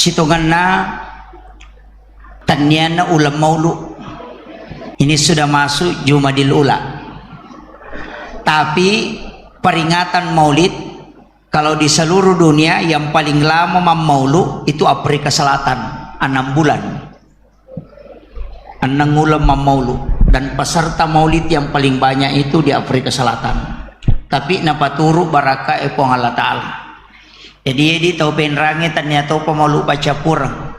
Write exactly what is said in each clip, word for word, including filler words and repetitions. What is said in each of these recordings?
Sitongenna tennianna uleng maulu. Ini sudah masuk Jumadil Ula. Tapi peringatan Maulid, kalau di seluruh dunia yang paling lama mammaulu itu Afrika Selatan, enam bulan. Enneng uleng mammaulu, dan peserta maulid yang paling banyak itu di Afrika Selatan. Tapi napaturu barakkae Puang Allah Ta'ala. Jadi, edi tau penrange tania topa maulu paccappureng.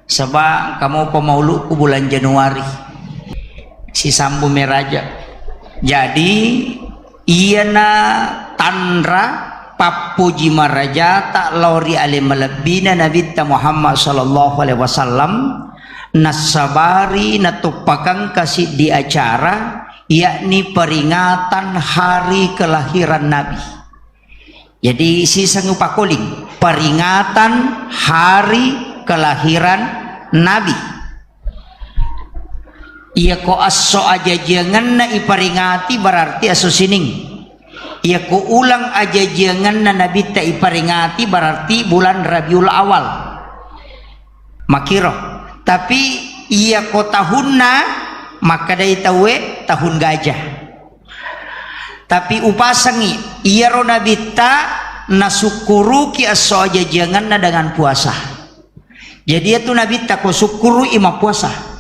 Saba engka mopa mauluku bulan Januari. Sisambu meraja. Jadi, iyana tanra pappuji marajata lao ri ale malebbina Nabitta Muhammad sallallahu alaihi wasallam, nassabari natuppakangka siddi acara, yakni peringatan hari kelahiran Nabi. Jadi, siseng upakoling, peringatan hari kelahiran Nabi. Iyako esso ajajiangenna iperingati, berarti esso sining. Iyako uleng ajajiangenna Nabitta iperingati, berarti bulan Rabiul Awal. Makiro. Tapi iyako tahunna, makkedai tauwe tahun gajah. Tapi upasengi, iyaro Nabitta nasukkuruki esso ajajiangenna dengan puasa. Jadi, iyatu Nabitta ko sukkuru'i mappuasa.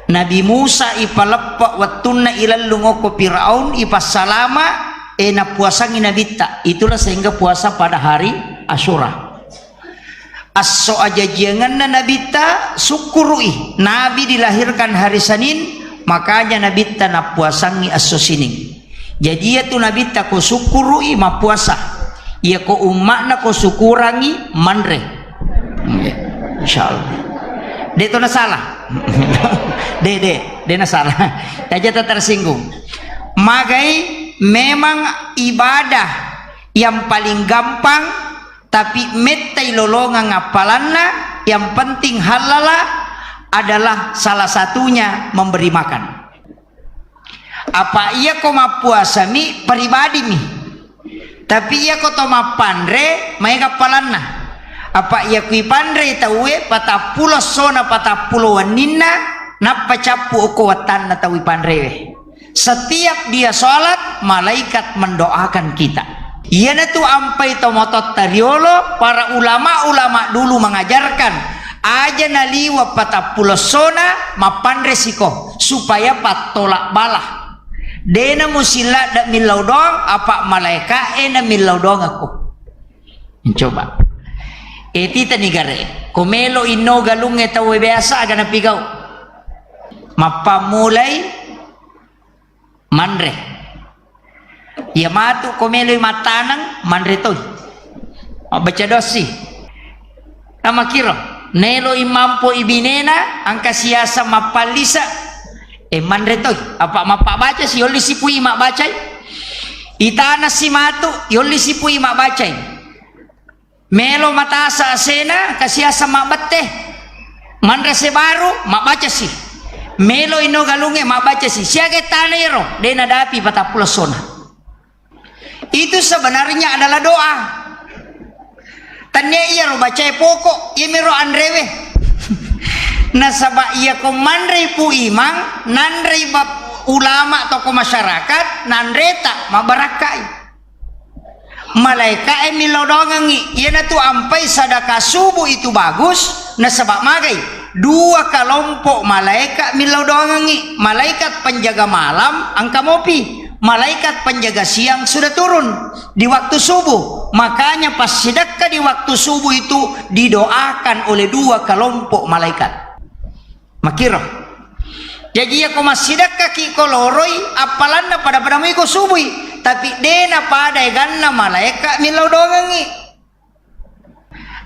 Nabi Musa ipaleppe wettunna ilellung okko Firaun, ipassalama, e, nappuasangi Nabitta. Itulah sehingga puasa pada hari Asyura. Esso ajajiangenna Nabitta sukkuru'i. Nabi dilahirkan hari Senin, makanya Nabitta nappuasangi esso Sining. Jadi, iyatu Nabitta ko sukkuru'i mappuasa. Iyako umma'na ko sukurangi manre. Nggih, insyaallah. De' to nasalah. De', de', de' nasalah. Aja' tak tersinggung. Magai memang ibadah yang paling gampang, tapi mettai lolongang appalanna, yang penting halala adalah salah satunya memberi makan. Apa iyako mappuasami, pribadimi. Tapi iyako to mappanre, maega appalanna. Apa iyako ipanrei tauwe, patappulo essona, patappulo wenninna, nappa cappu okko wattanna tau ipanrewe. Setiap dia sholat, malaikat mendoakan kita. Iyanatu ampai tomatoatta riolo, para ulama-ulama dulu mengajarkan, aja' naliweng patappulo essona, mappanre siko, supaya pattolak bala. De'na musilladde' millau doang, apa malaeka'e na millau doangekko. Coba. E, titani gare'. Ko melo inno galungnge tauwe biasa aga napigau'. Mappammulai manre. Iya matu ko meloi mattaneng, manre toi. Mabbaca dosi. Namakiro, neloi mampo ibinena, engka siaseng mappallisa. E, manre toi. Apa mappabacasi, yolli sipui mabbacai. Itanasi matu, yolli sipui mabbacai. Melo matasa asena, kasiasa mabbette. Manre sebaru, mabbacasi. Melo ino galungnge, mabbacasi. Siaga tana ero, de' nadapi patappulo essona. Itu sebenarnya adalah doa. Tania iyaro bacae pokok, iyamiro anrewe. Nasaba iyako manrei Pu Imang, nanrei bap-, ulama, tokoh masyarakat, nanreta, mabarakkai. Malaeka'e millau doangengngi. Iyanatu ampai sadaka subuh itu bagus, nasaba magai? Dua kelompok malaeka millau doangengngi. Malaikat penjaga malam engka mopi. Malaikat penjaga siang sudah turun. Di waktu subuh. Makanya passidekka di waktu subuh itu didoakan oleh dua kelompok malaikat. Makkiro. Jaji, iyako massidekkaki ko loroi, appalanna pada-pada muiko subui, tapi de' napada eganna malaeka millau doangengngi.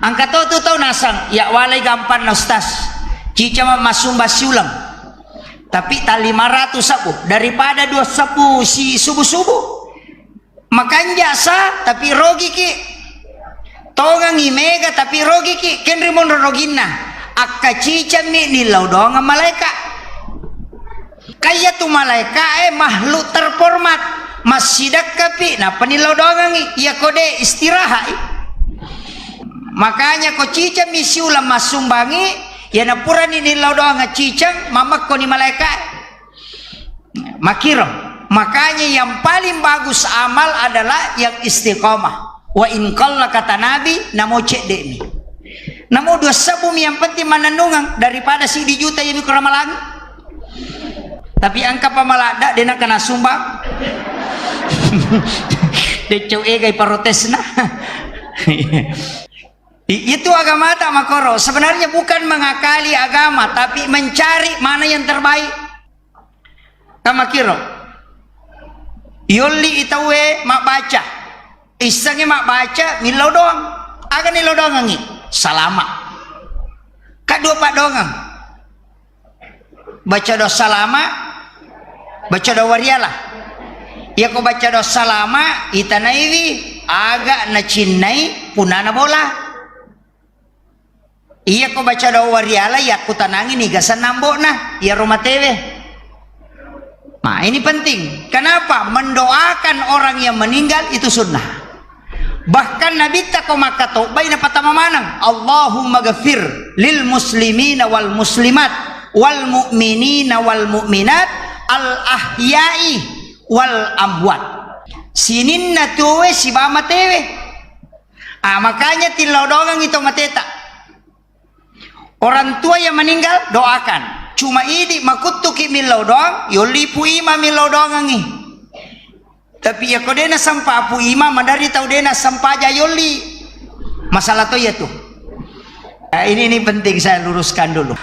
Engka to tu tau nasang, ya walai gampanna ustaz, cicama massumba siuleng, tapi ta lima ratus sebbu daripada dua sebbu si subuh-subuh. Makanja sa, tapi rogiki. Tongengi mega, tapi rogiki. Kenri monro roginna. Akkacicammi nillau doangeng malaeka. Kaya tu malaeka e makhluk terhormat. Massidekkapi, nappa nillau doangengi. Iyako de' istirahat i. Makanya ko ciceng mi siuleng massumbangi, iyana purani nillau doang ciceng, mammekkoni malaika. Makiro. Makanya yang paling bagus amal adalah yang istiqomah. Wa in qalla, kata Nabi, namo cedde'mi. Namo dua sebbu mi yang penting manennungeng daripada sidi juta yang mikramalangi. Tapi engka pamaladda de nakana sumbang. Decau egai parotesna. I-, itu agamata makoro. Sebenarnya bukan mengakali agama, tapi mencari mana yang terbaik. Kamakiro. Yolli itaue mabbaca. Issengngi mabbaca, millau doang. Aga nillau doangengngi? Salama. Kadua paddoangeng. Baca doa salama, baca doa wariala. Iyako baca doa salama, itanaiwi aga nacinnai punnana bola. Iyako baca doa wariala, yakkutanangi niga sennambo'na, iyaro matewe. Nah, ini penting. Kenapa? Mendoakan orang yang meninggal itu sunnah. Bahkan Nabitta ko makkatobbai napatama maneng, "Allahumma ghafir lil muslimina wal muslimat wal mu'minina wal mu'minat al ahya'i wal amwat." Sininna tuwe siba matewe. Ah, makanya tillau doangengngi to mateta. Orang tua yang meninggal, doakan. Cuma idi makuttuki millau doang, yolli Pu Ima millau doangengngi. Tapi iyako de nasempa Pu Ima, madari tau de nasempaja yolli. Masalah to iya tu. Eh, ini, ini penting saya luruskan dulu.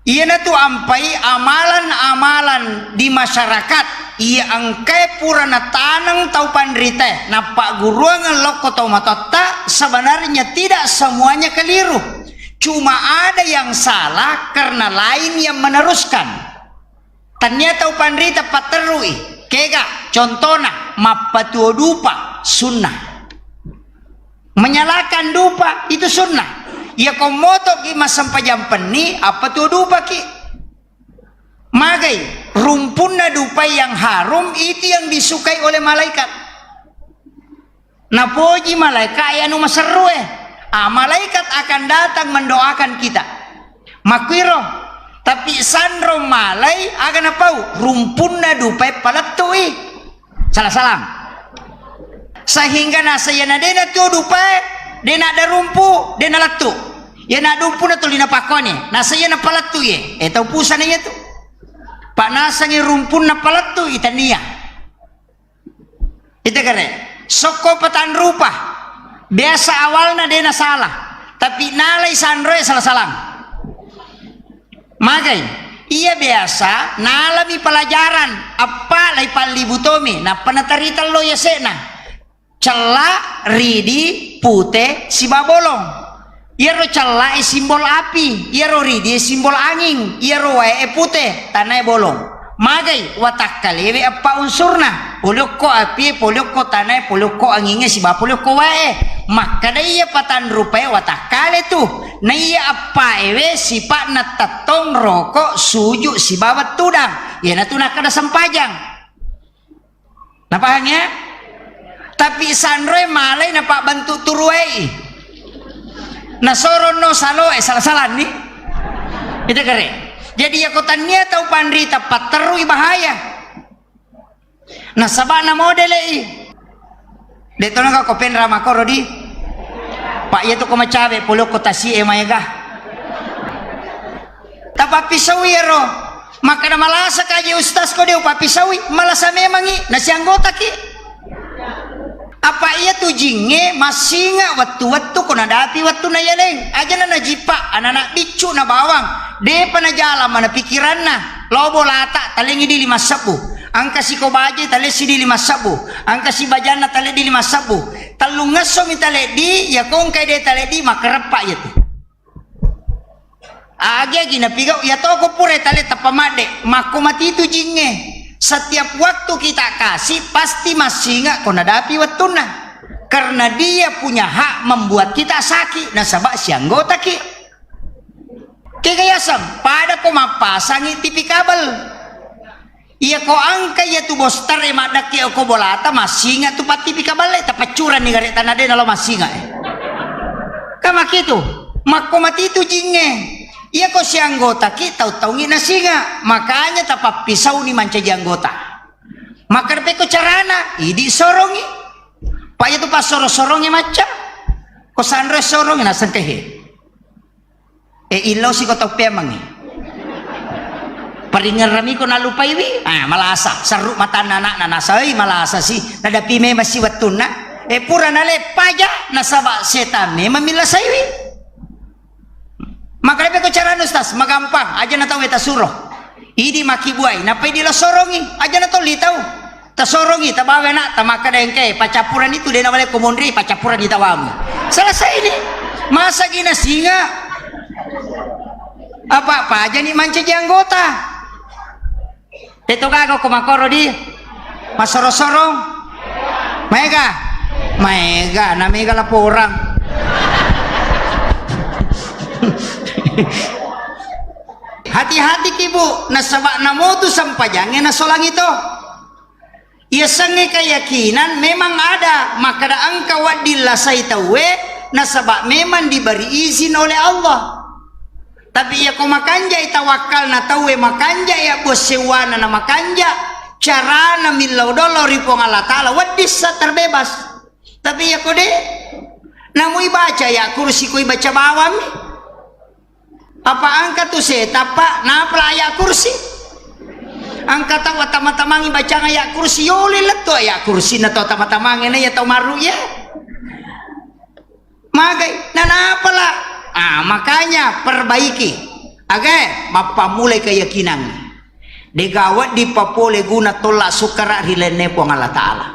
Iyanatu ampai amalan-amalan di masyarakat iya engkae pura nataneng tau panritae, nappagguruangeng lokko tau matoatta, sebenarnya tidak semuanya keliru. Cuma ada yang salah karena lain yang meneruskan. Tania tau panrita patterui, kega, contona, mappatuo dupa, sunnah. Menyalakan dupa, itu sunnah. Iyako motoki massempajang penni, appatuo dupaki. Magai, rumpunna dupa yang harum, itu yang disukai oleh malaikat. Napoji malaika e anu maserrue. Ah, malaikat akan datang mendoakan kita. Makkuiro, tapi sanro malai aga napau, rumpunna dupae palettui. Salah-salah. Sehingga nasa iyana de natuo dupae, de nadda rumpu, de nalettu. Iyana dumpu na tuli napakkoni, nasa iyana palettu ye. Eh, tau pusana iya tu. Pak nasangi rumpunna palettu itania. Ita kare, sokko patanrupa. Biasa awalna de nasalah, tapi nalai sanroe salah-salang. Magai, iya biasa nalami pelajaran, appa lai pallibu tomi, nappa natarita lo yase'na. Cella, ridi, pute, siba bolong. Iyaro cella e simbol api, iyaro ridi e simbol anging, iyaro wae e pute, tanae bolong. Magai watakkalewe eppa unsurna, pole okko api e, pole okko tanae, pole okko angingnge, siba pole okko wae e. Makkeda iya patanrupae watakkale tu, naiya eppa ewe sipa'na tettong, roko, suju, sibawa tudang. Iyanatu nakkeda sempajang. Napahang ya? Tapi sanroe malai napabbentuk turuei. Nasoro no saloe, salah-salanni. Itu kere. Jadi yako tania tau panrita patterui bahaya. Nasaba na modele i. De tona ka ko penra makoro di. Pak iya tu ko macawe pole ko tasi e maega. Tapappisaui ero. Makkeda, "Malasa kaje ustaz ko de upappisaui?" Malasa memangi, nasianggotaki. Apa iya tu jingnge massinga wettu-wettu ko nadapi wettunna yaleng. Ajana najippa, anana biccu na bawang. Depa najala mana pikiranna. Lo bolata, talengi di lima sebbu. Angka siko baje, tale sidi lima sebbu. Angka si bajanna, tale di lima sebbu. Tellungngesso mi tale di, ya kongkai de tale di, makareppa iya tu. Agi-agi napigau, iya toko pura tale tappa madde, makko matitu jingnge. Setiap waktu kita kasih, pasti massinga ko nadapi wettunna. Karena dia punya hak membuat kita sakit, nasaba sianggotaki. Kega yaseng, pada ko mappasangi T V kabel. Iya ko angka iya tu bostar e maddakke oko bolata, massinga tu pa T V kabel e, tapaccuranni gare tanah de nalo massinga e. Kan makkitu, makko matitu jingnge. Iyako sianggotaki tau-taungi nasinga, makanya tapappisauni mancaji anggota. Makkedapekko carana, idi sorongi. Pak, iyatu passoro-sorongi macca. Ko sanro sorongi nasengkehe. E, illau siko tau pemangngi. Paringerrami ko nalupaiwi, ah, malasa, serru matanna anakna, nasai malasa si, nadapi memang si wettunna. E, pura naleppaja, nasaba setan memang millasaiwi. Makalepe ko carana, Ustaz, magampang, aja na tau e tasuro. Idi makkibuai, nappa idi la sorongi, aja na tolli tau. Tasorongi, tabawa anakta, makkeda engkae, paccappurani tu, de nawale ko monri, paccappurani tawamu. Selesai ni. Masagi nasinga. Apa-apa aja ni mancaji anggota. Teto gaga ko makoro di. Masoro-sorong. Maega. Maega, na mega laporang. Hati-hati ki, Bu, nasaba namotu sempajangnge nasolangi to. Iyasengnge keyakinan memang ada, makkeda engka wedding lasai tauwe, nasaba memang diberi izin oleh Allah. Tapi iyako makanjai tawakkalna tauwe, makanjai abbuang sewwana na makanja, carana millau dolo ri Puang Allah Ta'ala, wedding sa terbebas. Tapi iyako de, namui baca ayat kursi, koi baca bawammi. Apa engka tu setappa napala ayat kursi? Engka tau tama-tamangi bacang ayat kursi, yole lettu ayat kursi na tau tama-tamangi na ya tau maru ya. Magai, na napala. Ah, makanya perbaiki. Aga, mappammulai keyakinan. Degawa dipapole guna tolla sukkara ri lenne Puang Allah Ta'ala.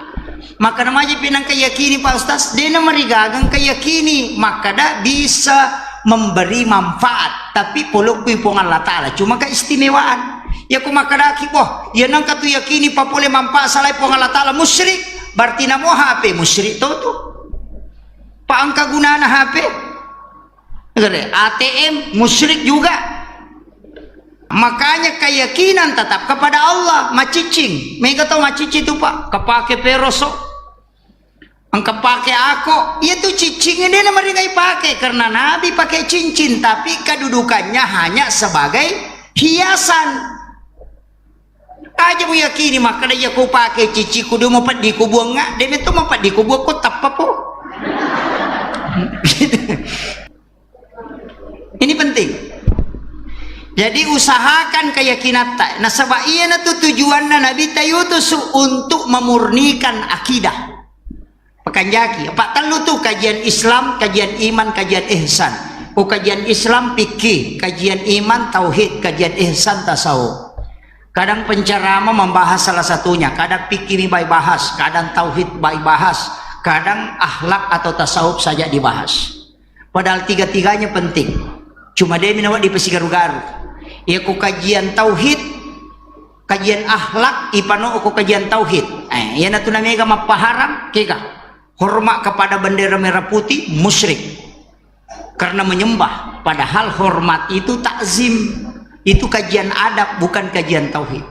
Makkeda majepi nengka yakini, Pak Ustaz, dena marigaga engka yakini makkeda bisa memberi manfaat, tapi polokkui Puang Allah Ta'ala, cuma keistimewaan. Yako makkedaki, wah, iya nengka tu yakini papole manfaat salai Puang Allah Ta'ala, musyrik, berarti namo H P musyrik to tu. Pak, engka gunana H P? Gere, A T M musyrik juga. Makanya keyakinan tetap kepada Allah, maciccing. Mega tau maciccing tu, Pak. Kepake peroso. Engka pake ako, iya tu ciccing ini na maringai pake karena Nabi pakai cincin, tapi kedudukannya hanya sebagai hiasan. Aja muyakini makkeda iya ko pake ciccikku, de mapeddi ko buangnga, de metto mapeddi ko buakko tappa po. Ini penting. Jadi usahakan keyakinatta. Nasaba iyana tu tujuanna Nabi ta yutusu untuk memurnikan akidah. Pakanjaki, apa tellu tu, kajian Islam, kajian iman, kajian ihsan. Ko kajian Islam fikih, kajian iman tauhid, kajian ihsan tasawuf. Kadang penceramah membahas salah satunya, kadang fikih mi bai bahas, kadang tauhid bai bahas, kadang akhlak atau tasawuf saja dibahas. Padahal tiga-tiganya penting. Cuma de mi nawedding dipasigaru-garu. Iya ko kajian tauhid, kajian akhlak, ipano ko kajian tauhid. Eh, iyanatu namega mappaharang, kega. Hormat kepada bendera merah putih, musyrik. Karena menyembah. Padahal hormat itu takzim. Itu kajian adab, bukan kajian tauhid.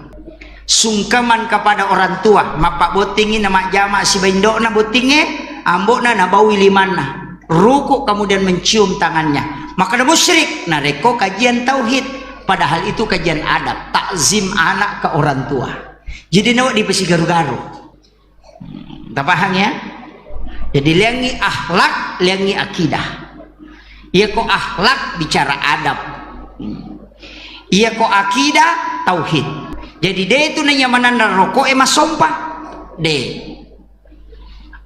Sungkeman kepada orang tua, mappabottingi na majjama sibawa indo'na bottingnge, ambo'na nabaui limanna. Ruku kemudian mencium tangannya. Maka na musyrik, narekko kajian tauhid. Padahal itu kajian adab, takzim anak ke orang tua. Jadi nawa dipasigaru-garu. Tapahang ya? Jadi liangi akhlak, liangi akidah. Iya ko akhlak bicara adab. Iya ko akidah tauhid. Jadi de tu nanya mananna rokok e masompa. De.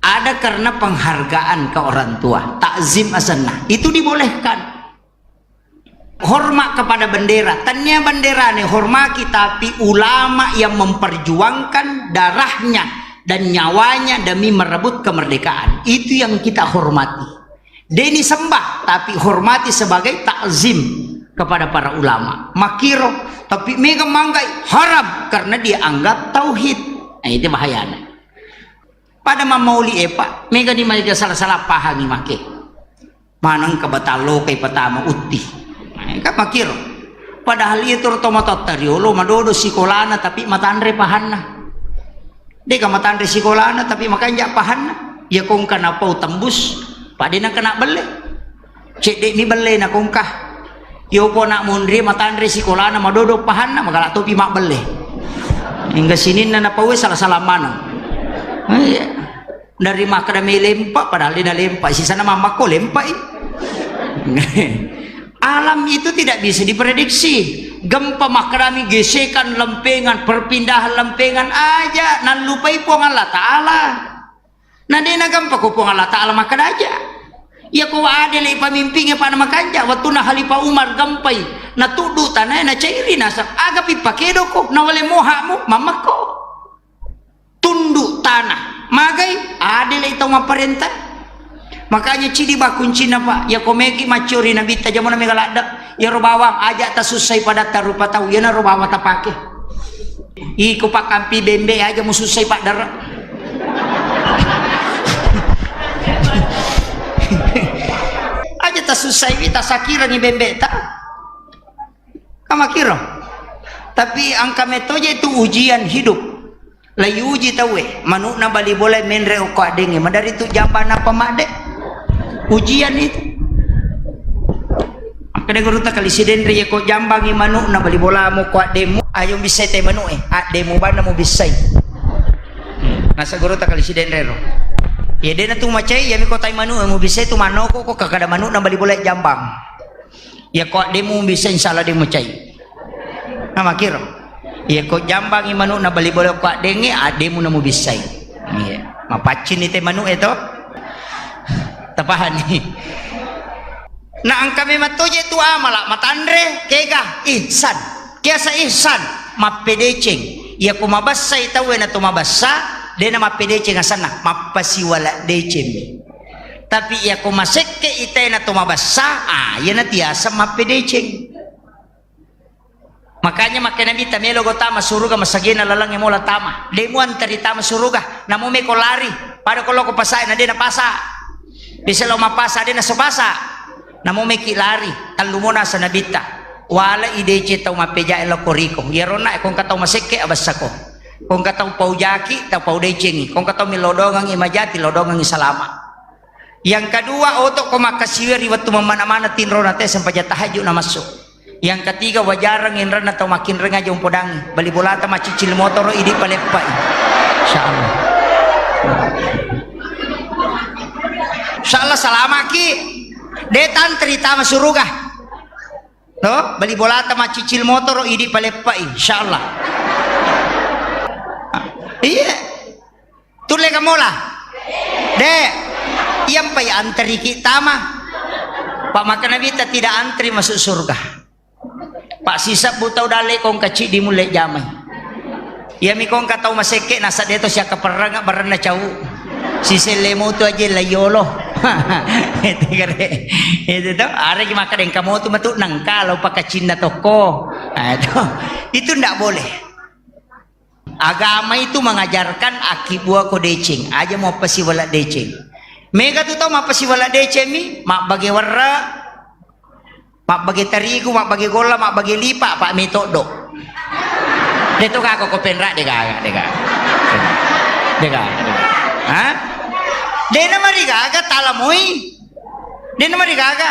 Ada karena penghargaan ke orang tua, takzim asenna. Itu dibolehkan. Hormat kepada bendera. Tania bendera ni hormati, tapi ulama yang memperjuangkan darahnya dan nyawanya demi merebut kemerdekaan. Itu yang kita hormati. Deni sembah, tapi hormati sebagai takzim kepada para ulama. Makiro, tapi mega manggai haram karena dia anggap tauhid. Nah, itu bahayanya. Pada mamauli e, Pak, mega di mega salah-salah pahami make. Maneng ke batallo kai patama utti. Eh, kan makiro. Padahal iya turu tomatoatta riolo madodo sikolana tapi matanre pahanna. Deka matanre sikolana tapi makanja pahanna. Iya kongka napau tembus, pada nang kena belle. Cedde' mi belle na kongka. Yo po anak monri matanre sikolana madodo pahanna magala topi mabbelle. Hingga sininna napaue salah-salah maneng. Eh, iya. Dari makkeda me lempa, padahal de' nalempa. Sisana mammakko lempai. Alam itu tidak bisa diprediksi. Gempa makkedami gesekan lempengan, perpindahan lempengan aja, nallupai Puang Allah Ta'ala. Na de' nagempa ko Puang Allah Ta'ala makkeda aja. Iya ko adele' pamimpingnge pa na makanja, wattunna Khalifah Umar gempai, natuddu tanae, nacairi naseng, aga pi pakedo ko, nawale mohamu, mammakko. Tunduk tanah. Magai? Adele' tau mapparenta. Makanya cidi ba kuncinna, Pak. Iya ko meki maccio ri Nabitta, jamuna mega ladde'. Iyaro bawang aja' tasussai padatta rupa tau, iyanaro bawang tapake. Iko pakkampi bembe' aja' musussai paddare'. Aja' tasussaiwi, tasakirangi bembe'ta. Kamakiro. Tapi engka metoje itu ujian hidup. Laiuji tauwe, manu'na bali bola menre okko addengnge, madari tu jambang nappa madde. Ujian itu. Makkeda gurutta kali sidenre, iya ko jambangi manu'na bali bolamu ko addemu, ayo mubissai tai manu'e, addemu banna mubissai. Nasa gurutta kali sidenre ro. Iya de'na tu macai, iyami ko tai manu'e mubissai tu manoko ko kakada manu'na bali bola jambang. Iya ko addemu mubissai, insyaallah de' mucai. Nah, makiro. Iya ko jambangi manu'na bali bola ko addengnge, addemu na mubissai. Iya. Mapaccinni te manu'e to. Tapahani. Na engka memang toje tu amala matanre, kega ihsan. Kiasa ihsan, mappedeceng. Iya ko mabessai tauwe na to mabessa, de'na mappedeceng asanna, mappasiwala decengmi. Tapi iya ko masekke' itae na to mabessa, ah, iyana tiaseng mappedeceng. Makanya makkeda Nabitta, melo go tama suruga masagena lalangnge mola tama. De' muantari tama suruga, namo meko lari. Pada ko lao ko pasae na de' napasa. Bisa lao mappasa de' naso pasa. Namo meki lari, tallu mo nasa Nabitta. Wale'i deceng tau mappeja'e lao koriko. Iyaronna ko engka tau masekke' abessako. Ko engka tau paujaki, tau pau decengngi. Ko engka tau millau doangengngi majati, lao doangengngi salama. Yang kedua, oto' ko makkasiwiang ri wettu mammana-mana tinrona te sempajang tahajud na massu. Yang ketiga, wajareng inrenna tau makkinreng aja umpodangi. Bali bolata maccicil motoro, idi paleppai. Insyaallah. Insyaallah salamaki. De' tantri tama suruga. To, bali bolata maccicil motoro, idi paleppai. Insyaallah. Iya. Tulle kamola? De'. Iyampai antariki tama. Pak, maka Nabitta tidak antri masuk surga. Pak, sisebbu tau dalle' ko engka ciddi mulle jamai. Iyami ko engka tau masekke' nasa de' to siakkaperrang barenna cau. Siselle motu aja la yolo. Itu kare. Itu to, areki makkeda engka motu matu nengka lo pakacinna tokko. Ah, itu. Itu ndak boleh. Agama itu mengajarkan akkibuako deceng, aja muappasiwala deceng. Mega tu tau mappasiwala deceng mi, mabbage werre, mabbage tarigu, mabbage golla, mabbage lipa, pa metoddo. De' to gaga ko penra, de' gaga, de' gaga. De' gaga, de' gaga. Ha? De' namarigaga tala moi. De' namarigaga.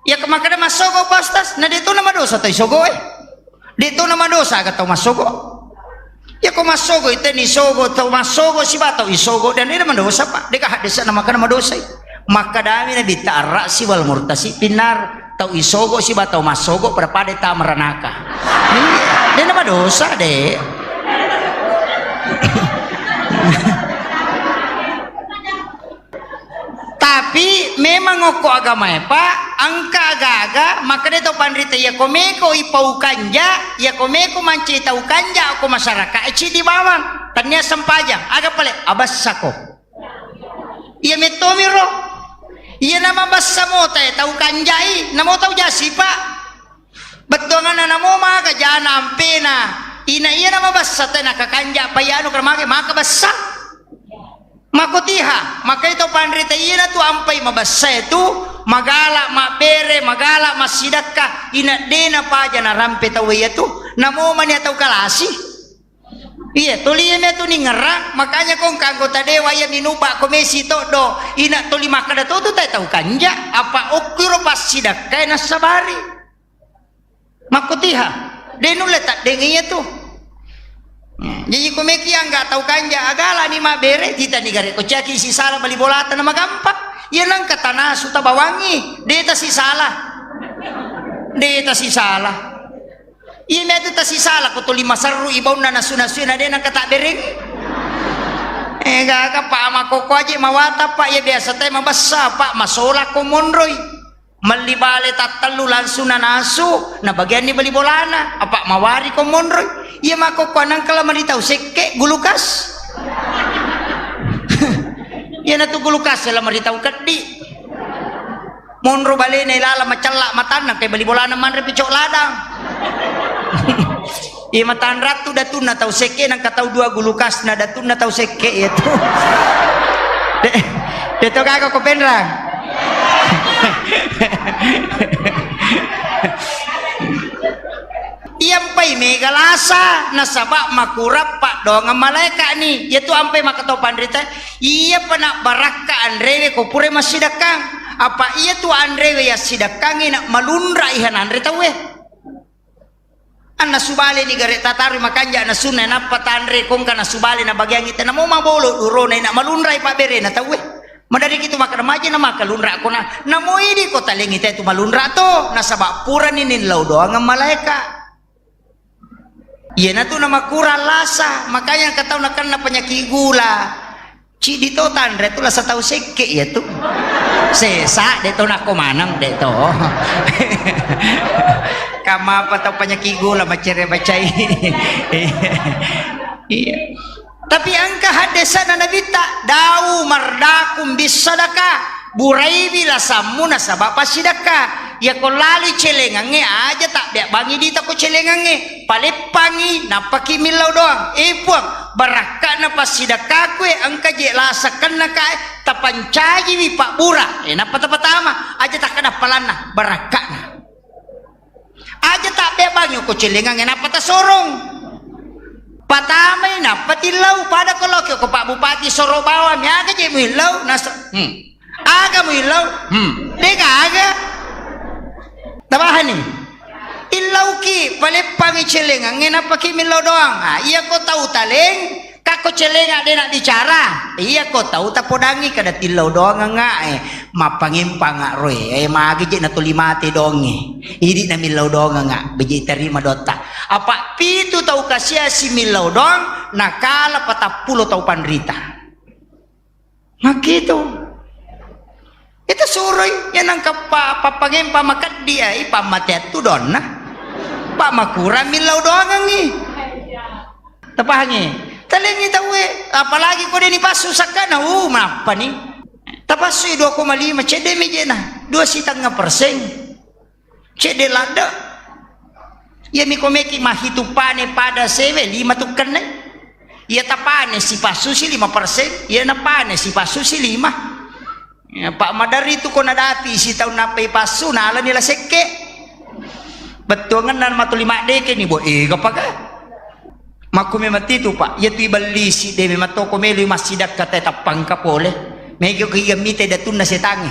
Iya, ko makkeda massogo, Pak Ustaz, na de' to namadosa tau isogo e. De' to namadosa aga tau massogo. Iya, ko massogo, ite ni sogo, tau massogo siba tau isogo, dan de' namadosa, Pak. De' ka haddesa na makkeda madosai. Makkedami Nabitta, ar-ra'si wal murtasi finnar. Tau isogo siba tau massogo pada-pada tama ranaka. Iya, de' namadosa, de'. Tapi memang okko agamae, Pak, engka aga-aga makkeda to panrita, iya ko meko ipau kanja, iya ko meko mancai tau kanja okko masyarakat, eh, cidi bawang, tania sempajang, aga pale, abessako. Iya mettomi ro. Iya namabessa mota e tau kanjai, namo tau jasi, Pak. Bettuanganna namo maga jana ampena. Ina iya namabessa te nakakanja payanu kera mage maka bessa. Makotiha, makai to panrita iyana tu ampai mabessa tu magala mabbere, magala massidakka, ina dena paja narampe tau iya tu. Namo mani tau kalasi. Iya, toli iya metu ningerang, makanya ko engka anggota dewa iya minuba ko mesi toddo, ina toli makkeda to tu tae tau kanja, apa okkiro passidakkae nassabari. Makkutiha, de nulle taddeng iya tu. Hmm, jaji ko meki angga tau kanja, agalani mabbere, titani gare ko caki sisala bali bolata na magampang. Iya nangka tanasu tabawangi, de tasisala. De tasisala. Iya metu tasisala ko tuli maserru ibaunna nasu-nasu na de nangka tabbereng. Eh, gaga, Pak, makkokko aje mawata, Pak, iya biasa te mabessa, Pak, masola ko monroi. Melli bale tattellu langsung nanasu, nabagianni bali bolana, apa mawari ko monroi. Iya makkokko nangka la maritau sekke gulukas. Iya natu gulukas la maritau keddi. Monro balena ilala macella matanna, ke bali bolana manre picok ladang. Iya matanrattu datunna tau sekke, nangka tau dua gulukasna datunna tau sekke iya tu. De, de to gaga ko penrang. Iya mpai mega lasa, nasaba makurang paddoangeng malaeka'ni. Iya tu ampai makkatau panrita, iya pa na barakka anrewe ko pura massidakkang. Apa iya tu anrewe yassidakkangi na malunra iha nanre tauwe. Annasu baleni gare tatarui makanja nasunna, nappa tanre kongka nasu bale nabagiangi te, namo mabolo durona ina malunrai pabberena tauwe. Maderiki tu makkeda maje na makkalunra kona, namo idi ko talengi te tu malunra to, nasaba purani nillau doangeng malaeka. Iyanatu namakurang lasa, makanya engka tau nakenna penyakit gula. Ciddi to tanre tu lasa tau sekke iya tu. Sesa, de to nakko maneng, de to. Kamapa tau penyakit gula macere bacai. Iya. Tapi engka haddesana Nabitta, dau mardakum bis sadaka, buraiwi lasammu nasaba passidakka. Iya ko lalui celengangnge, aja tabbeabbangi dita ko celengangnge. Paleppangi, nappaki millau doang. Eh, Puang, barakka'na passidakkaku e, engka je lasa kennaka e, tapancajiwi pabbura. Eh, nappa tapatama, aja takkeda palanna, barakka'na. Aja tabbeabbangi ko celengangnge, nappa tasorong. Patamai, nappa tillau, pada ko loki ko Pak Bupati soro bawang, miaga je muillau, nasa, hmm. Aga muillau? Hmm. Dega aga. Tabahani. Illauki, paleppangi celengangnge, nappaki millau doang. Ah, iya ko tau taleng, kakko celenga de na bicara. Iya ko tau tapodangi kada tillau doang nga, eh, mappangempanga roe. Eh, magi je na tuli mate donge. Idi na millau doang nga, beji tarima dotta. Apa pitu tau kasiasi millau doang, nakala patappulo tau panrita. Makkitu. Itu suroi, ya nangka pa-, pappangempa makeddi ai, pammateang tu donna. Pak makurang millau doangengi. Tapahangi? Talengi tauwe, apalagi ko deni passu sakkana, uh, mappani. Tapassui dua koma lima, cedde mejena, dua setengah persen. Cedde ladde. Iyami ko meki mahitu pane pada sewe, lima tukkenna. Iya tapane sipassusi lima persen, iya napane sipassusi lima. Ya, Pak, maderri tu ko nadapi sitaung nappai passu, nalani la sekke. Bettuangenna matu lima deke ni, bo, ega paga. Makku memang titu, Pak. Iya tu ibellisi, de memang toko melu massidakka te tappangka pole. Mega ko iya mite datunna setange.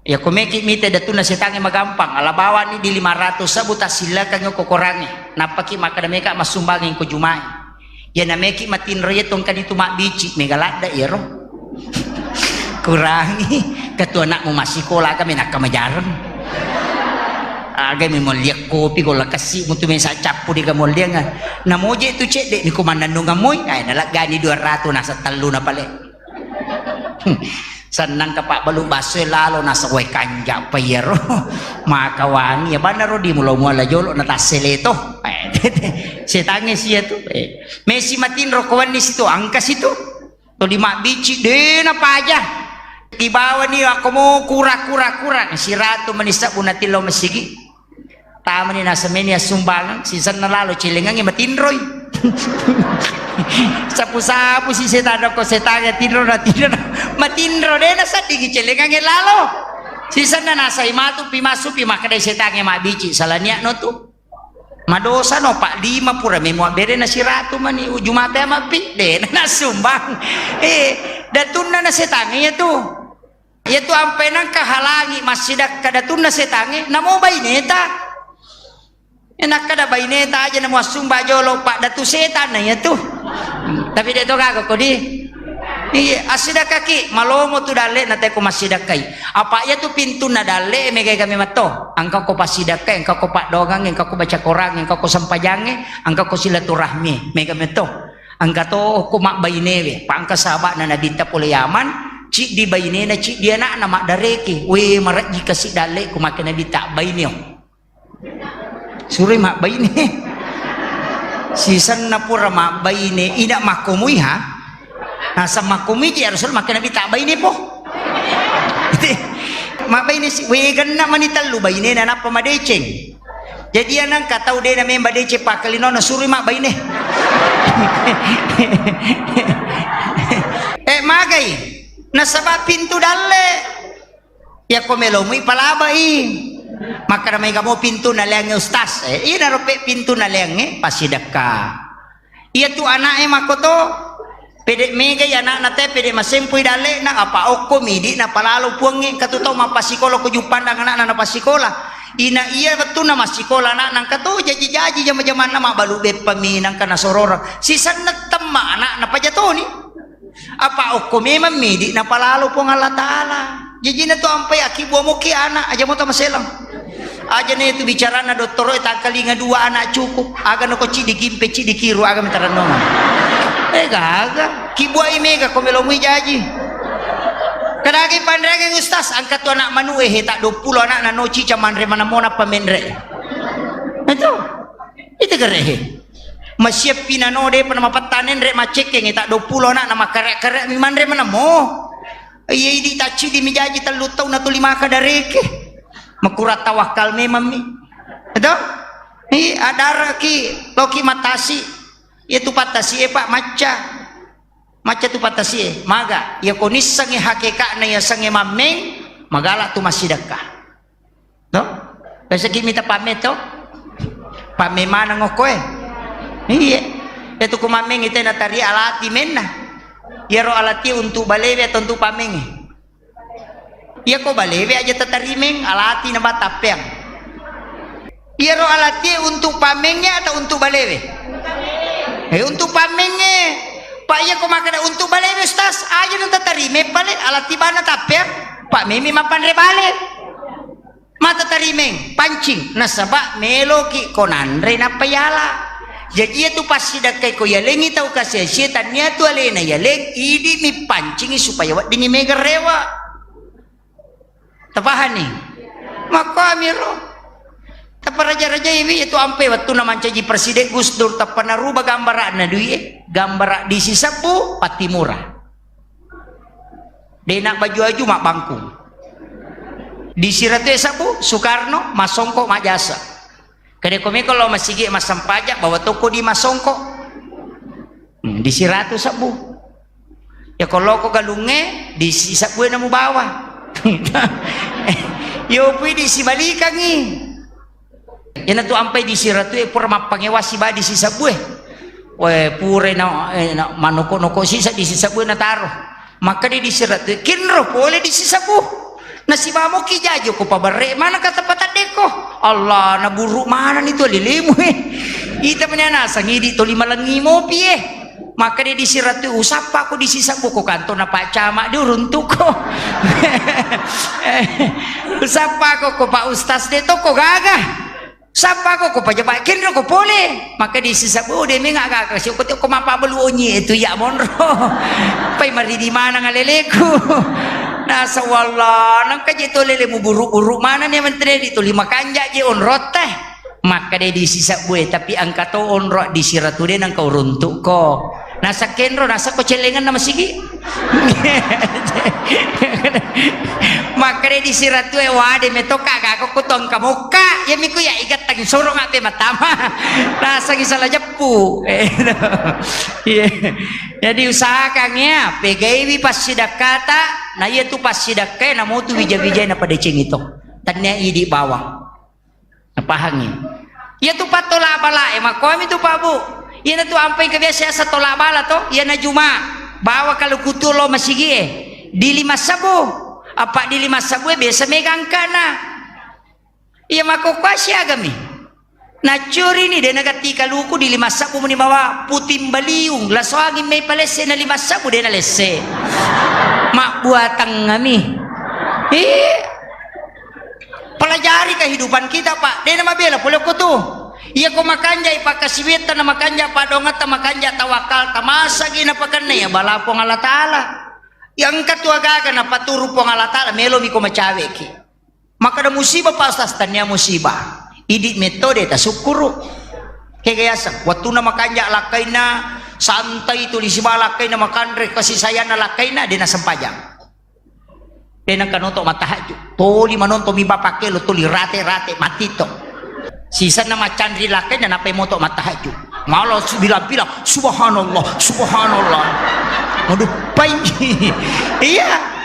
Iya ko meki mite datunna setange magampang. Ala bawani di lima ratus ebu tassillakang ko korange. Nappaki makkeda meka massumbangeng ko jumai. Iya na meki matinro iya tongkani tu mabbici, mega ladde iyaro. Kurangi, ketua anakmu massikola aga menakka majareng. Aga memolliang kopi golla kessi mutu mesa cappu di kamollianga. Namoje tu cedde ni ko mannennungang moi, ai nalaggani dua ratus nasa tellu na pale. Sennang ka pabbalu basso e lalo nasa wae kanja pa iyaro. Maka wangi ya banna ro di mulo muala jolo na tassele to. Eh, setange sia tu. Eh, mesi matinro ko wenni situ, angka situ. Tuli mabbici, de napaja. Kibawani akko mo kura-kura-kura, siratu mani sebbu natillau masigi. Tamani nasemeni assumbangeng, sisenna lalo celengangnge matinroi. Sapu-sapu si setang ko setangnge tinro na tinro. Matinro de naseddingi celengangnge lalo. Sisenna nasai matu pi massu pi makkedai setangnge mabbici, sala niatno tu. Madosa no, Pak, lima pura memo abbere na siratu mani, uju mate amappi, de na nasumbang. Eh, datunna na setangnge iya tu. Iya tu ampai nangka halangi massidakka datunna setangnge, namo baineta. Eh, nakkada baineta aja namo assumba jolo, Pak, datu setanna iya tu. Tapi de to gaga kodi. Iya, assidakkaki, malomo tu dalle na teko massidakkai. Apa iya tu pintunna dalle, megai kami matto. Engka ko passidakkai, engka ko paddoangang, engka ko baca Korang, engka ko sempajangnge, engka ko silaturahmi, mega metto. Engka to ko mabbainewe, pa engka sahaba'na Nabitta pole Yaman, ciddi bainena, ciddi ana'na maddareke. We, marejji kasi dalle, ko make Nabitta, baineo. Suroi mabbaine. Sisenna pura mabbaine, ida makkomui ha? Naseng makkomui je Rasul, make Nabitta, baine po. Mabbaine si, we, genna mani tellu bainena nappa madeceng. Jadi, iya nangka tau de na memba deceng pakkalinona, suroi mabbaine. Eh, magai. Nasaba pintu dalle. Iya ko melomui palabai. Makkada maega mo pintu naleangnge, Ustaz. Eh, ina rope pintu naleangnge, passidekka. Iya tu ana'e makkoto, pede megai ana'na te, pede masempui dalle'na, apa okko midi napalalo puangnge, engka tu tau mappasikola ko Juppandang ana'na napassikola. Ina iya wettunna massikola ana'na engka to jaji-jaji jama-jamanna mabbalu beppa mi nangka nasororeng. Sisenna temma ana'na pajatoni. Apa okko memang midi napalalo Puang Allah Ta'ala. Jajina tu ampai akibua moki anak, aja mo tamaselang. Aja ne tu bicarana dottoro e tangkalinga dua anak cukup. Aga nako cidi kimpe, cidi kiru, aga metarannongan. Eh, gaga. Kibuai mega ko melomui jaji. Kadagi panreangi Ustaz, angkat tu anak manu e, he, tak dua puluh anak nano cica manre mana mona pamenre. Itu. Itu kere he. Masiappi nano depa namapattanen rek maccekkeng, tak dua puluh anak na makkare-kare mi manre manamo. Iya idi tacci di mijaji tellu tau na tuli maka dareke. Makurang tawakkal memang mi. Betul? Iya, adaraki loki matasi. Iya tu pattasi e, Pak, macca. Macca tu pattasi e. Maga, iya ko nissengi hakekakna iya sengi mammeng, magala tu massidekka. To? Biasa ki mita pamme to? Pamme maneng okko e. Iya. Itu ku mammeng ite natari alati menna. Iyaro alati untuk balewe atau untuk pammengnge? Iya ko balewe aja tatarimeng, alati na batappeang. Iyaro alati untuk pammengnge atau untuk balewe? Eh, untuk pammengnge. Pak, iya ko makkada untuk balewe, Ustaz, aja nu tatarime pale, alati bana tappeang. Pak, memi mapanre bale. Mata tarimeng, pancing, nasaba meloki ko nanre nappa yala. Jaji iya tu passidakkai ko yalengi tau kasi-asie, tannia tu alena yaleng, idi mi pancingi supaya weddingi mega rewa. Tapahani? Makkuamiro. Taparaja-rajaiwi, iya tu ampe wettunna mancaji presiden Gus Dur, tappa naruba gambara'na dui e, gambara disi sebbu, Pattimura. Dena baju-aju mabbangkung. Disiratu e sebbu, Soekarno, massongko majjasa. Kade ko meko lao masigi massempajang, bawa tokko di massongko. Hmm, disiratu sebbu. Ya ko loko galungnge, disi sebbu e namu bawa. Yo pui disibalikangi. Iyana tu ampai disiratu e pura mappangewa siba disi sebbu e. We, pura na, eh, na, manoko-noko sisa disi sebbu e nataro. Makkeda disiratu e, kinro pole disi sebbu. Nasiba moki jajo ko paberre mana kata pataddeko. Allah, naburu mana ni tu lilemu e. Ita meni nasang idi toli malengi mopi e. Makkeda disiratu e, usappa ko disi sebbu ko kanto na Pak Camat diuruntuko. Usappa ko, ko Pak Ustaz de to ko gaga. Sappa ko, ko pajaba kenro ko pole. Maka disi sebbu de menga gaga si ko te ko mappabalu onyi e tu ya monro. Pai maridi mana ngaleleku. Nasa wallah, nangka je to lele mu buru-buru mana ni menteri di tuli makanja je onrotte. Makkeda disi sebbu e, tapi engka to onro disiratu de nangka uruntuko. Nasa kenro, nasa ko celengan na masigi. Makkeda disiratu e, wade metoka gako ko tongka mokka. Ya miku ya iga tang sorong ape matama. Nasa gisala jeppu. Iya. Jadi usahakan ya, pegaiwi passidakkata, na iya tu passidakkae namotu wija-wijai na padeceng itu. Tannia idi bawang. Napahangi. Iya tu pattola bala e, makkomi tu Pak Bu. Iyana tu ampai kebiasa asa tola bala to, iyana Juma. Bawa kalau kutu lo masigi e. Di lima sabu. Apa di lima sabu e biasa mega angkana. Iya makkokkoe siagami. Naccuri ni, de nagatti kaluku di lima sabbu meni bawa puting baliung, laso angin mai palesse na lima sabbu de nalesse. Mabbuatangngami. Iya. Pelajari kehidupan kita, Pak. De namabela pole ko tu. Iya ko makanjai pakkasiwitta na makanja padongetta, makanja tawakkalta, masagi napakenna ya bala Puang Allah Taala. Ya engka tu agaga napaturu Puang Allah Taala, melomi ko macaweki. Makkeda musibah, Pak Ustaz, tania musibah. Idi metode tasukkuru. Kega yaseng, wattuna makanja lakkainna, santai tuli siba lakkainna, makanre kasih sayangna lakkainna, de nasempajang. De nengka nonton mattahajju. Toli manonton mi bapak kelo, toli rate-rate, mati to. Sisenna macanri lakkainna, napai moto mattahajju. Malah bilang-bilang, subhanallah, subhanallah. Maduppai. Iya.